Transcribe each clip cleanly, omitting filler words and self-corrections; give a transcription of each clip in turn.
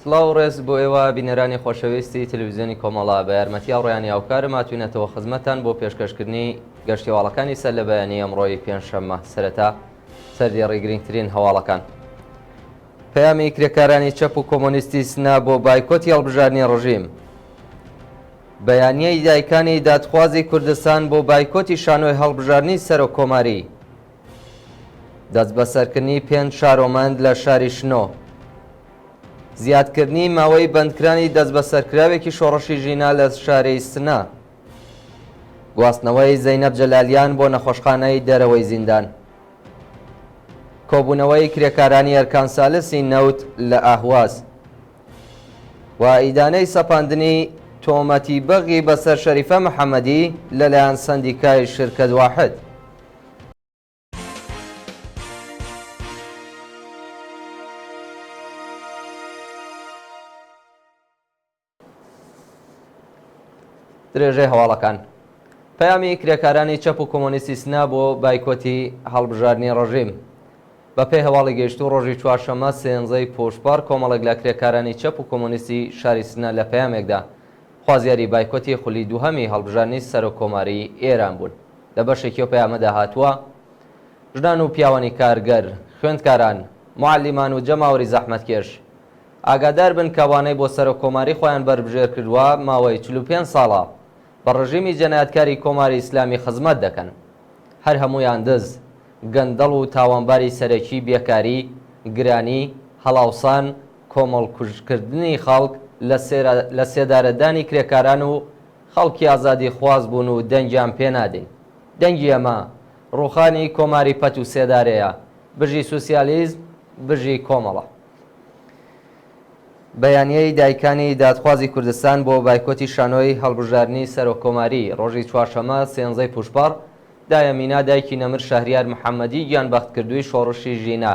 سڵاو و ڕێز بۆ ئێوە بینەرانی خۆشەویستی تەلەڤیزیۆنی کۆمەڵە، بە یارمەتی هاوڕێیانی هاوکارم هاتووینەتەوە خزمەتتان بۆ پێشکەشکردنی گەشتیواڵەکانی سەر لە بەیانی ئەمڕۆی پێنجشەممە. سەرەتا سەردێڕی گرنگترین هەواڵەکان. پەیامی کرێکارانی چەپ و کۆمۆنیستی سنە بۆ بایکۆتی هەڵبژاردنی ڕژیم. بەیانیەی دایکانی دادخوازی کوردستان بۆ بایکۆتی شانۆی هەڵبژاردنی سەرۆک کۆماری. دەستبەسەرکردنی پێنج شارۆمەند لە شاری شنۆ. زیادکردنی ماوەی بەندکرانی دەستبەسەرکراوێکی شۆڕشی ژینا لە شاری سنە. گواستنەوەی زەینەب جەلالیان بۆ نەخۆشخانەی دەرەوەی زیندان. کۆبوونەوەی کرێکارانی ئەرکان سالسی نەوت لە ئەهواز. و ئیدانەی سەپاندنی تۆمەتی بەغی بەسەر شەریفە محەمەدی لەلایەن سەندیکای شرکەت واحد. درێژەی هەواڵەکان. پەیامی کرێکارانی چەپ و کۆمۆنیستی سنە بۆ بایکۆتی هەڵبژاردنی ڕژیم. بە پێی هەواڵی گەیشتوو ڕۆژی چوارشەممە سێنزەی پووشپەڕ کۆمەڵێک لە کرێکارانی چەپ و کۆمۆنیستی شاری سنە لە پەیامێکدا خوازیاری بایکۆتی خولی دووهەمی هەڵبژاردنی سەرۆک کۆماری ئێران بوون. لە بەشێکی ئەو پەیامەدا هاتووە، ژنان و پیاوانی کارگەر، خوێندکاران، موعەلیمان و جەماوەری زەحمەتکێش ئاگادار بن کە ئەوانەی بۆ سەرۆک کۆماری خۆیان بەربژێر کردووە ماوەی 45 ساڵە بە ڕژیمی جەنایەتکاری کۆماری ئیسلامی خزمەت دەکەن. هەر هەموویان دز، گەندەڵ و تاوانباری سەرەکی بێکاری، گرانی، هەڵاوسان، کۆمەڵکوژکردنی خەڵک، لە سێدارەدانی کرێکاران و خەڵکی ئازادیخواز بوون و دەنگیان پێ نادەین. دەنگی ئەمە، ڕووخانی کۆماری پەت و سێدارەیە. بژی سوسیالیزم، بژی کۆمەڵە. بەیانیەی دایکانی دادخوازی کوردستان بۆ بایکۆتی شانۆی هەڵبژاردنی سەرۆککۆماری، ڕۆژی چوارشەممە سێنزەی پووشپەڕ، دایە مینا دایکی نەمر شەهریار محەممەدی گیانبەختکردووی شۆڕشی ژینا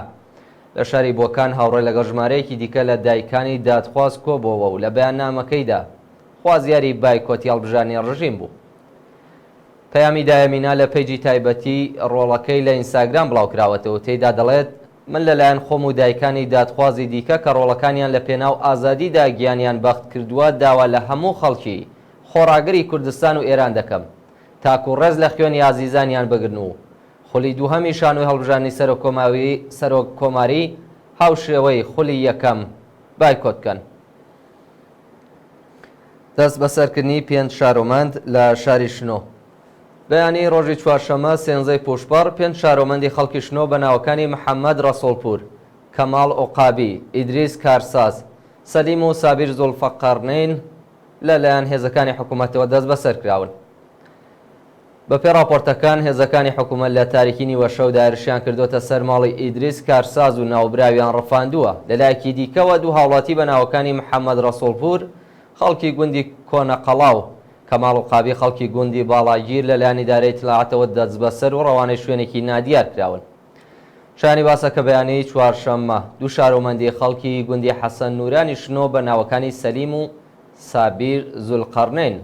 لە شاری بۆکان هاوڕێ لەگەڵ ژمارەیەکی دیکە لە دایکانی دادخواز کۆبۆوە و لە بەیاننامەکەیدا خوازیاری بایکۆتی هەڵبژاردنی ڕژیم بوو. پەیامی دایە مینا لە پەیجی تایبەتی ڕۆڵەکەی لە ئینستاگرام بڵاوکراوەتەوە و تێیدا دەڵێت، من لەلایەن خۆم و دایکانی دادخوازی دیکە کە ڕۆڵەکانیان لە پێناو ئازادیدا گیانیان بەخت کردووە داوا لە هەموو خەڵکی خۆڕاگری کوردستان و ئێران دەکەم تاکوو ڕێز لە خوێنی ئازیزانیان بگرن و خولی دووهەمی شانۆی هەڵبژاردنی سەرۆک کۆماری هاوشێوەی خولی یەکەم بایکۆت بکەن. دەست بەسەرکردنی پێنج شارۆمەند لە شاری شنۆ. بەیانی ڕۆژی چوارشەممە سێنزەی پووشپەڕ، پێنج شارۆمەندی خەڵکی شنۆ بە ناوەکانی محەممەد ڕەسووڵپوور، کەماڵ ئوقابی، ئیدریس کارساز، سەلیم و سابیر زوڵفەقەڕنەین لە لایەن هێزەکانی حکوومەتەوە دەستبەسەر کراون. بەپێی ڕاپۆرتەکان، هێزەکانی حکوومەت لە تاریکی نیوەشەودا هێرشیان کردۆتە سەر ماڵی ئیدریس کارساز و ناوبراویان ڕفاندووە. لەلایەکی دیکەوە دوو هاوڵاتی بە ناوەکانی محەممەد ڕەسووڵپوور خەڵکی گوندی کۆنەقەڵا و کەماڵ عوقابی خەڵکی گوندی باڵاگیر لەلایەن ئیدارەی ئیتلاعاتەوە دەستبەسەر و ڕەوانەی شوێنێکی نادیار کراون. شایانی باسە کە بەیانیی چوارشەممە دوو شارۆمەندی خەڵکی گوندی حەسەن نوورانی شنۆ بە ناوەکانی سەلیم و سابیر زولقەرنەین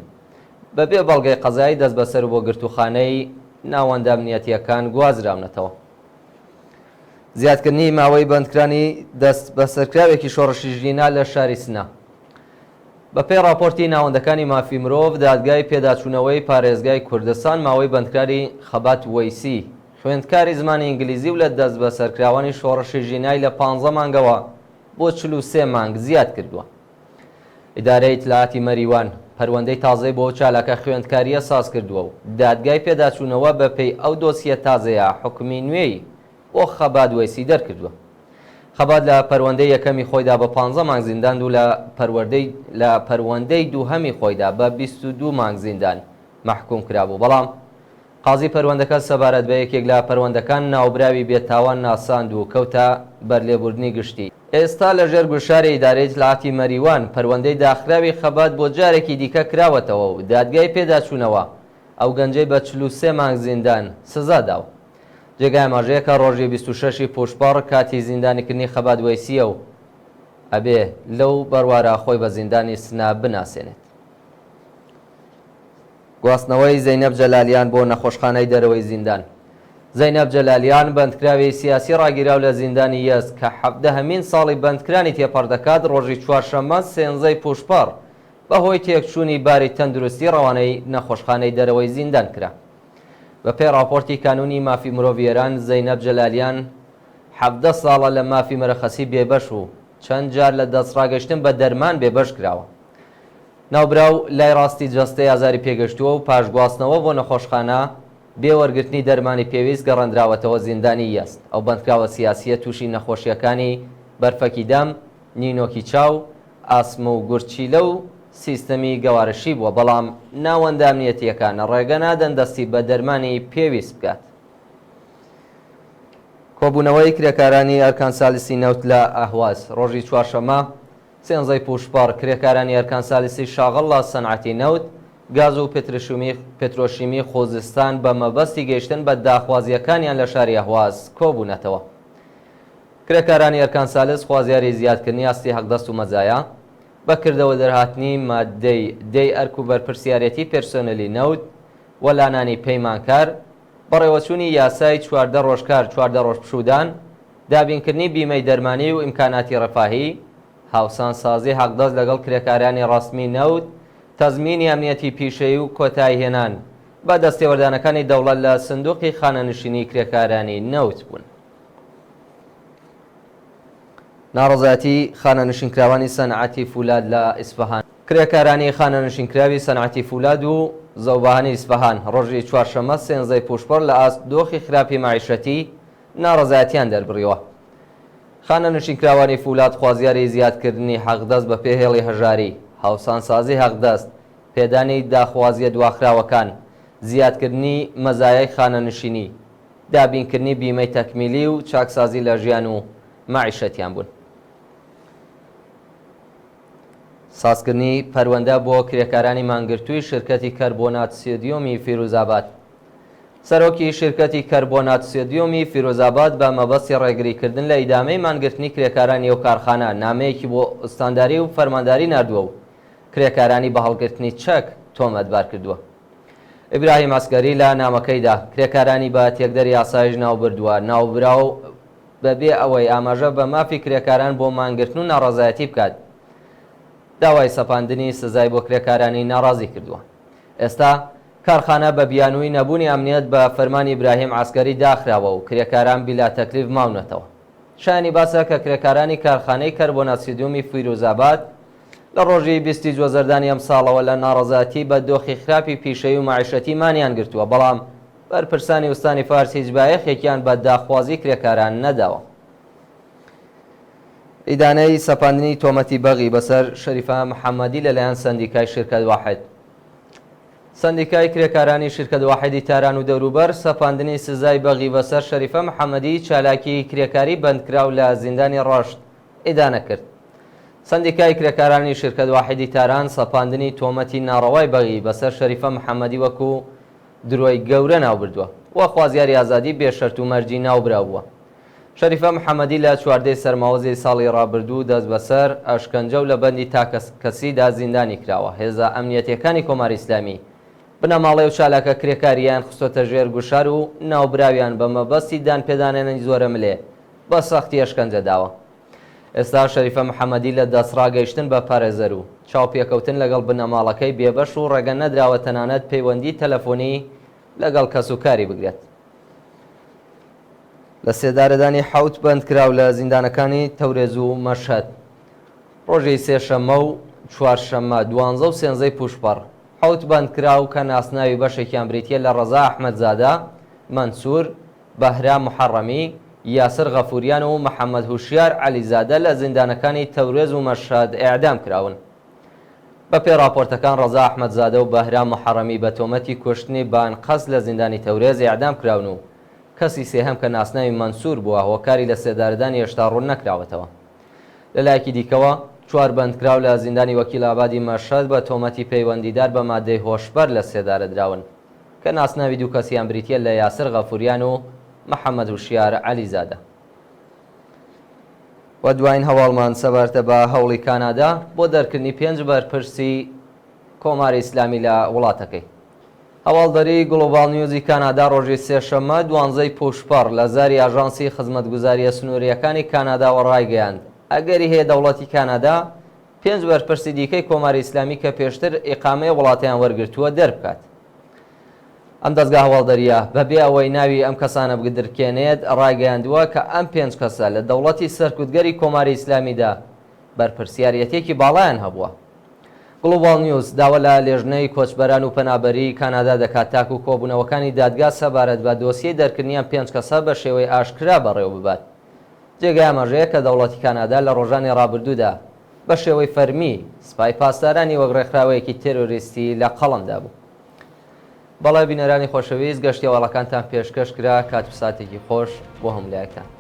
بە بێ بەڵگەی قەزایی دەستبەسەر و بۆ گرتووخانەی ناوەندە ئەمنیەتییەکان گوازراونەتەوە. زیادکردنی ماوەی بەندکرانی دەستبەسەرکراوێکی شۆڕشی ژینا لە شاری سنە. بەپێی ڕاپۆرتی ناوەندەکانی مافی مرۆڤ، دادگای پێداچوونەوەی پارێزگای کوردستان ماوەی بەندکرانی خەبات وەیسی، خوێندکاری زمانی ئینگلیزی و لە دەستبەسەرکراوانی شۆڕشی ژینای لە پانزە مانگەوە بۆ 43 مانگ زیاد کردووە. ئیدارەی ئیتلاعاتی مەریوان، پەروەندەی تازەی بۆ ئەو چالاکە خوێندکارییە ساز کردووە و دادگای پێداچوونەوە بەپێی ئەو دۆسیە تازەیە حوکمی نوێی بۆ خەبات وەیسی دەرکردووە. خەبات لە پەروەندەی یەکەمی خۆیدا بە پانزە مانگ زیندان و لە پەروەردەی لە پەروەندەی دووهەمی خۆیدا بە 22 مانگ زیندان مەحکووم کرابوو، بەڵام قازی پەروەندەکە سەبارەت بە یەکێک لە پەروەندەکان ناوبراوی بێ تاوان ناساند و کەوتە بەر لێبوردنی گشتی. ئێستا لە ژێر گوشاری ئیدارەی ئیتلاعاتی مەریوان پەروەندەی داخراوی خەبات بۆ جارێکی دیکە کراوەتەوە و دادگای پێداچوونەوە ئەو گەنجەی بە 43 مانگ زیندان سزا داوە. جێگای ئاماژەیە کە ڕۆژی 26 ی پووشپەڕ کاتی زیندانیکردنی خەبات وەیسییە و ئەبێ لەو بەروارە خۆی بە زیندانی سنە بناسێنێت. گواستنەوەی زەینەب جەلالیان بۆ نەخۆشخانەی دەرەوەی زیندان. زەینەب جەلالیان، بەندکراوی سیاسی ڕاگیراو لە زیندانی یەزد کە حەڤدەهەمین ساڵی بەندکرانی تێپەڕ دەکات، ڕۆژی چوارشەممە سێنزەی پووشپەڕ بە هۆی تێکچوونی باری تەندروستی ڕەوانەی نەخۆشخانەی دەرەوەی زیندان کرا. بە پێی ڕاپۆرتی کانوونی مافی مرۆڤی ئێران، زەینەب جەلالیان 17 ساڵە لە مافی مەرەخەسی بێبەش و چەند جار لە دەستڕاگەیشتن بە دەرمان بێبەش کراوە. ناوبراو لای ڕاستی جەستەی ئازاری پێگەشتووە و پاش گواستنەوە بۆ نەخۆشخانە، بێ وەرگرتنی دەرمانی پێویست گەڕێندراوەتەوە زیندانی یەزد. ئەو بەندکراوە سیاسییە تووشی نەخۆشییەکانی بەرفەکی دەم، نینۆکی چاو، ئاسم و گورچیلە و سیستەمی گەوارشی بووە، بەڵام ناوەندە ئەمنیەتییەکان ڕێگە نادەن دەستی بە دەرمانی پێویست بگات. کۆبوونەوەی کرێکارانی ئەرکان سالسی نەوت لە ئەهواز ڕۆژی چوارشەممە سێنزەی پووشپەڕ، کرێکارانی ئەرکان سالسی شاغڵ لە سەنعەتی نەوت، گاز و پترۆشیمی خوزستان بە مەبەستی گەیشتن بە داخوازییەکانیان لە شاری ئەهواز کۆبوونەتەوە. کرێکارانی ئەرکان سالس خوازیاری زیادکردنی ئاستی حەقدەست و مەزایا، بە کردەوە دەرهاتنی ماددەی دەی ئەرک و بەرپرسیارێتی پێرسۆنێلی نەوت، وەلانانی پەیمانکار، بەڕێوەچوونی یاسای 14 ڕۆژ کار 14 ڕۆژ پشوودان، دابینکردنی بیمەی دەرمانی و ئیمکاناتی ڕەفاهی، هاوسانسازی حەقدەست لەگەڵ کرێکارانی ڕەسمی نەوت، تەزمینی ئەمنیەتی پیشەیی و کۆتاییهێنان بە دەستێوەردانەکانی دەوڵەت لە سندوقی خانەنشینی کرێکارانی نەوت بوون. ناڕەزایەتی خانەنشینکراوانی سەنعەتی فولاد لە ئیسفەهان. کرێکارانی خانەنشینکراوی سەنعەتی فولاد و زەوباهەنی ئیسفەهان ڕۆژی چوارشەممە سێنزەی پووشپەڕ لە ئاست دۆخی خراپی مەعیشەتی ناڕەزایەتیان دەربڕیوە. خانەنشینکراوانی فولاد خوازیاری زیادکردنی حەقدەست بە پێ هێڵی هەژاری، هاوسانسازی حەقدەست، پێدانی داخوازیە دواخراوەکان، زیادکردنی مەزایای خانەنشینی، دابینکردنی بیمەی تەکمیلی و چاکسازی لە ژیان و مەعیشەتیان بوون. سازکردنی پەروەندە بۆ کرێکارانی مانگرتووی شرکەتی کەربۆنات سۆدیۆمی فیروزئاباد. سەرۆکی شیرکەتی کەربۆنات سۆدیۆمی فیروزئاباد بە مەبەستی ڕێگریکردن لە ئیدامەی مانگرتنی کرێکارانی ئەو کارخانە نامەیەکی بۆ ئوستانداری و فەرمانداری ناردووە و کرێکارانی بە هەڵگرتنی چەک تۆمەتبار کردووە. ئیبراهیم عەسکەری لە نامەکەیدا کرێکارانی بە تێکدەری ئاسایش ناوبردووە. ناوبراو بەبێ ئەوەی ئاماژە بە مافی کرێکاران بۆ مانگرتن و ناڕەزایەتی بکات، داوای سەپاندنی سزای بۆ کرێکارانی ناڕازی کردووە. ئێستا کارخانە بە بیانووی نەبوونی ئەمنیەت بە فەرمانی ئیبراهیم عەسکەری داخراوە و کرێکاران بیلا تەکلیف ماونەتەوە. شایانی باسە کە کرێکارانی کارخانەی کەربۆنات سیدیومی فیروزئاباد لە ڕۆژی 20 ی جۆزەردانی ئەمساڵەوە لە ناڕەزایەتی بە دۆخی خراپی پیشەیی و مەعیشەتی مانیان گرتووە، بەڵام بەرپرسانی ئوستانی فارس هیچ بایەخێکیان بە داخوازی کرێکاران نەداوە. ئیدانەی سەپاندنی تۆمەتی بەغی بەسەر شەریفە محەممەدی لەلایەن سەندیکای شیرکەت واحد. سەندیکای کرێکارانی شیرکەت واحدی تاران و دەوروبەر سەپاندنی سزای بەغی بەسەر شەریفە محەممەدی چالاکی کرێکاری بەندکراو لە زیندانی ڕەشت ئیدانە کرد. سەندیکای کرێکارانی شیرکەت واحدی تاران سەپاندنی تۆمەتی ناڕەوای بەغی بەسەر شەریفە محەممەدی وەکوو درۆی گەورە ناوبردووە و خوازیاری ئازادی بێ شەرت و مەرجی ناوبراو بووە. شەریفە محەمەدی لە چواردەی سەرماوەزی ساڵی ڕابردوو دەستبەسەر، ئەشکەنجە و لە بەندی تاکەکەسیدا زیندانی کراوە. هێزە ئەمنیەتییەکانی کۆماری ئیسلامی بنەماڵەی ئەو چالاکە کرێکارییەیان خستۆتە ژێر گوشار و ناوبراویان بە مەبەستی دانپێدانانی زۆرەملێ بە سەختی ئەشکەنجە داوە. ئێستا شەریفە محەمەدی لە دەستڕاگەیشتن بە پارێزەر و چاوپێکەوتن لەگەڵ بنەماڵەکەی بێبەش و ڕێگە نەدراوە تەنانەت پەیوەندی تەلەفۆنی لەگەڵ کەسوکاری بگرێت. لە سێدارەدانی حەوت بەندکراو لە زیندانەکانی تەورێز و مەشهەد ڕۆژی سێشەممە و چوارشەممە دوانزە و سێنزەی پووشپەڕ حەوت بەندکراو کە ناسناوی بەشێکیان بریتییە لە ڕەزا ئەحمەدزادە، مەنسوور، بەهرام محەڕەمی، یاسر غەفووریان و محەممەد هوشیار عەلیزادە لە زیندانەکانی تەورێز و مەشهەد ئێعدام کراون. بەپێی ڕاپۆرتەکان ڕەزا ئەحمەدزادە و بەهرام محەڕەمی بە تۆمەتی کوشتنی بە ئەنقەست لە زیندانی تەورێز ئێعدام کراون و کەسی سێهەم کە ناسناوی مەنسوور بووە هۆکاری لە سێدارەدانی هێشتا ڕوون نەکراوەتەوە. لە لایەکی دیکەوە، چوار بەندکراو لە زیندانی وەکیل ئابادی مەشهەد بە تۆمەتی پەیوەندیدار بە مادەی هۆشبەر لە سێدارە دراون کە ناسناوی دوو کەسیان بریتییە لە یاسر غەفووریان و محەمەد هوشیار عەلیزادە. و دوایین هەواڵمان سەبارتە بە هەوڵی کانادا بۆ دەرکردنی پێنج بەرپرسی کۆماری ئیسلامی لە وڵاتەکەی. هەواڵدەریی گڵۆباڵ نیوزی کانادا ڕۆژی سێشەممە دوانزەی پووشپەڕ لە زاری ئاژانسی خزمەتگوزارییە سنوورییەکانی کاناداوە ڕایگەیاند، ئەگەری هەیە دەوڵەتی کانادا پێنج بەرپرسی دیکەی کۆماری ئیسلامی کە پێشتر ئیقامەی وڵاتیان وەرگرتووە دەربکات. ئەم دەزگا هەواڵدەرییە بە بێ ئەوەی ناوی ئەم کەسانە بگدرکێنێت ڕایگەیاندووە کە ئەم پێنج کەسە لە دەوڵەتی سەرکوتگەری کۆماری ئیسلامیدا بەرپرسیاریەتییەکی باڵایان هەبووە. گڵوباڵ نیوز داوا لە لێژنەی کۆچبەران و پەنابەریی کانادا دەکات تاکوو کۆبوونەوەکانی دادگا سەبارەت بە دۆسیەی دەرکردنی ئەم پێنج کەسە بە شێوەی ئاشکرا بەڕێوە ببات. جێگای ئاماژەیە کە دەوڵەتی کانادا لە ڕۆژانی ڕابردوودا بە شێوەی فەرمی سپای پاسدارانی وەک ڕێکخراوەیەکی تێرۆریستی لە قەڵەم دابوو. بەڵێ بینەرانی خۆشەویست گەشتی هەواڵەکانتان پێشکەش کرا کات و ساتێکی خۆش بۆ هەموو لایەکتان.